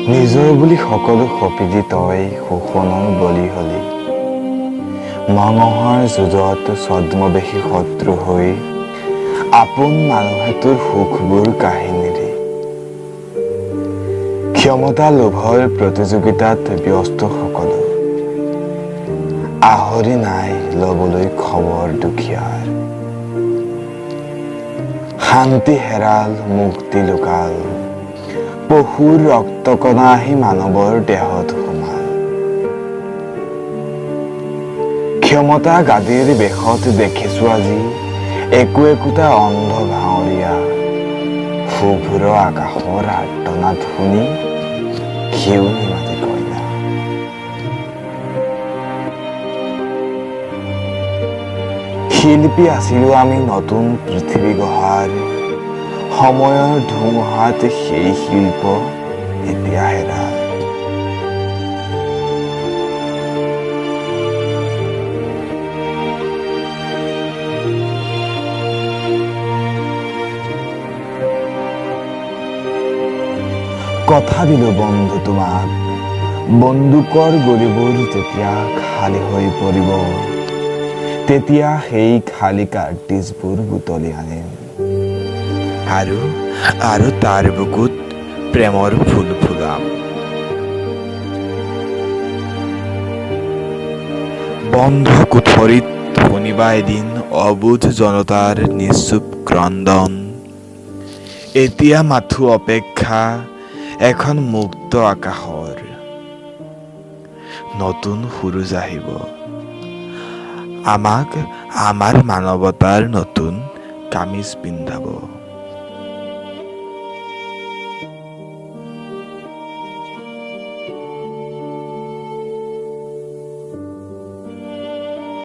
নিজৰ বুলি সকলো সঁপি দি তই শোষণৰ বলি হলি। মঙহৰ যুঁজত ছদ্মবেশী শত্ৰু হৈ আপোন মানুহে তোৰ সুখবোৰ কাঢ়ি নিলে। ক্ষমতা লোভৰ প্ৰতিযোগিতাত ব্যস্ত সকলো, আহৰি নাই ল'বলৈ খবৰ দুখীয়াৰ। শান্তি হেৰাল, মুক্তি লুকাল, পশুৰ ৰক্তকণা আহি মানৱৰ দেহত সোমাল। ক্ষমতা গাদীৰ বেশত দেখিছো আজি একো একোটা অন্ধ ভাৱৰীয়া। শুভ্ৰ আকাশৰ আৰ্তনাদ শুনি সিও নিমাতে কইনা। শিল্পী আছিলো আমি নতুন পৃথিৱী গঢ়াৰ, সময়ৰ ধুমুহাত সেই শিল্প এতিয়া হেৰাল। কথা দিলো বন্ধু তোমাক, বন্দুকৰ গুলীবোৰ যেতিয়া খালী হৈ পৰিব, তেতিয়া সেই খালী কাৰ্টিজবোৰ বুটলি আনিম আৰু আৰু তাৰ বুকুত প্ৰেমৰ ফুল ফুলাম। বন্ধ কোঠৰীত শুনিবা এদিন অবোধ জনতাৰ নিশ্চুপ ক্ৰন্দন। এতিয়া মাথো অপেক্ষা এখন মুক্ত আকাশৰ। নতুন সূৰুয আহিব, আমাক আমাৰ মানৱতাৰ নতুন কামিজ পিন্ধাব।